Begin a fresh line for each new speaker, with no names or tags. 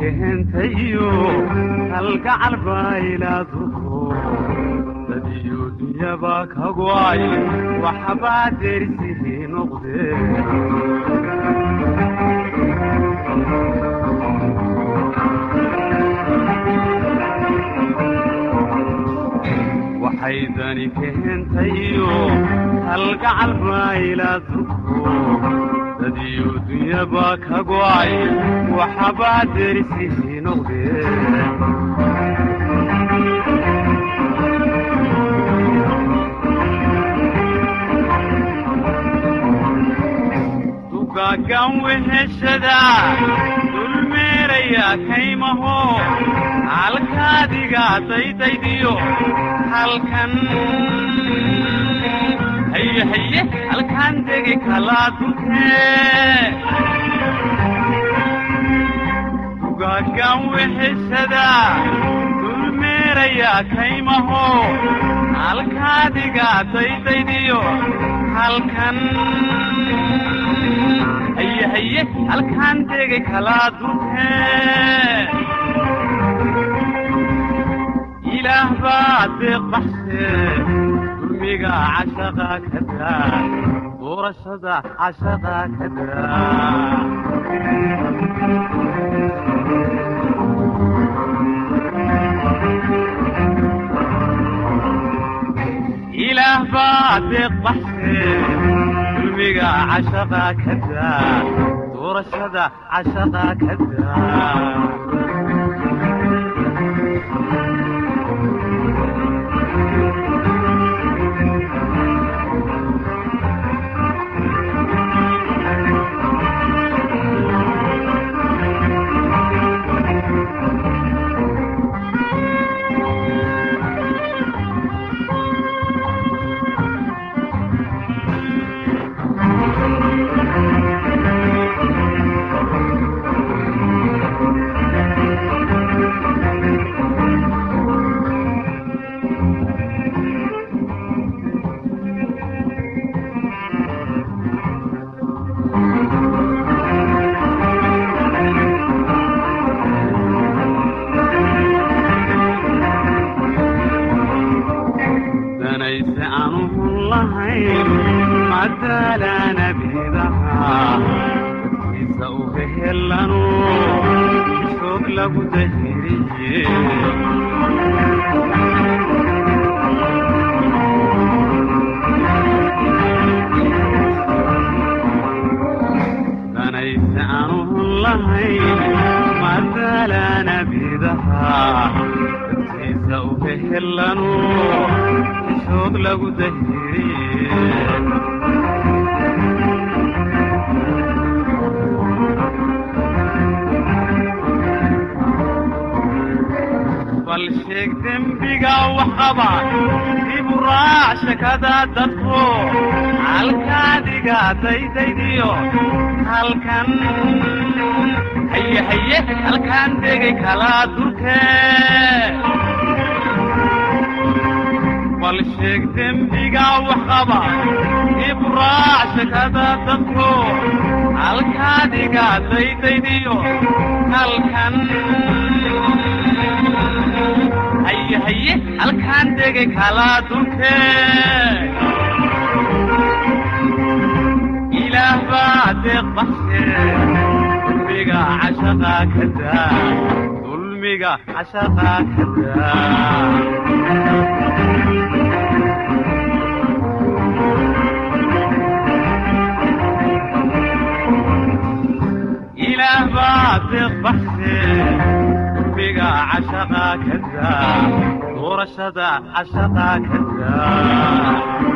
Keentayo kalgacal bayladuko dadiyo dunyaba ka go'ay waxbaa derisihii noqdee. Waxay dani keentayo kalgacal bayladuko dadiyo dunyaba ka go'ay waxbaa derisihii noqdee. Dugaaggan weheshada dulmeeraya kaymaho halkaadiga daydaydiyo halkan haye haye halkan degi kala dukee. Dugaaggan weheshada dulmeeraya kaymaho halkaadiga daydaydiyo halkan haye haye halkan degi kala dukee. Ilaah baa deeq baxsee dulmiga cashaqa ka daa doorashada cashaqa ka daa. Ilaah baa deeq baxsee dulmiga cashaqa ka daa doorashada cashaqa ka daa. Danayse aanuhun lahayn madaalana bidaha dadkiisa u hehelano shoog lagu dahiriye. Danayse aanuhun lahayn madaalana bidaha dadkiisa u hehelano shoog lagu dahiriye. Bal sheeg dembiga wax qaba dib u raac shakada dadku halkaadiga daydaydiyo halkan haye haye halkan degay kala durkee. Bal sheeg dembiga wax qaba dib u raac shakada dadku halkaadiga daydaydiyo halkan haye haye halkan degay kala durkee. Ilaah baa deeq baxsee dulmiga cashaqa ka daa dulmiga cashaqa ka daa. Ilaah baa deeq baxsee dulmiga cashaqa ka daa doorashada cashaqa ka daa.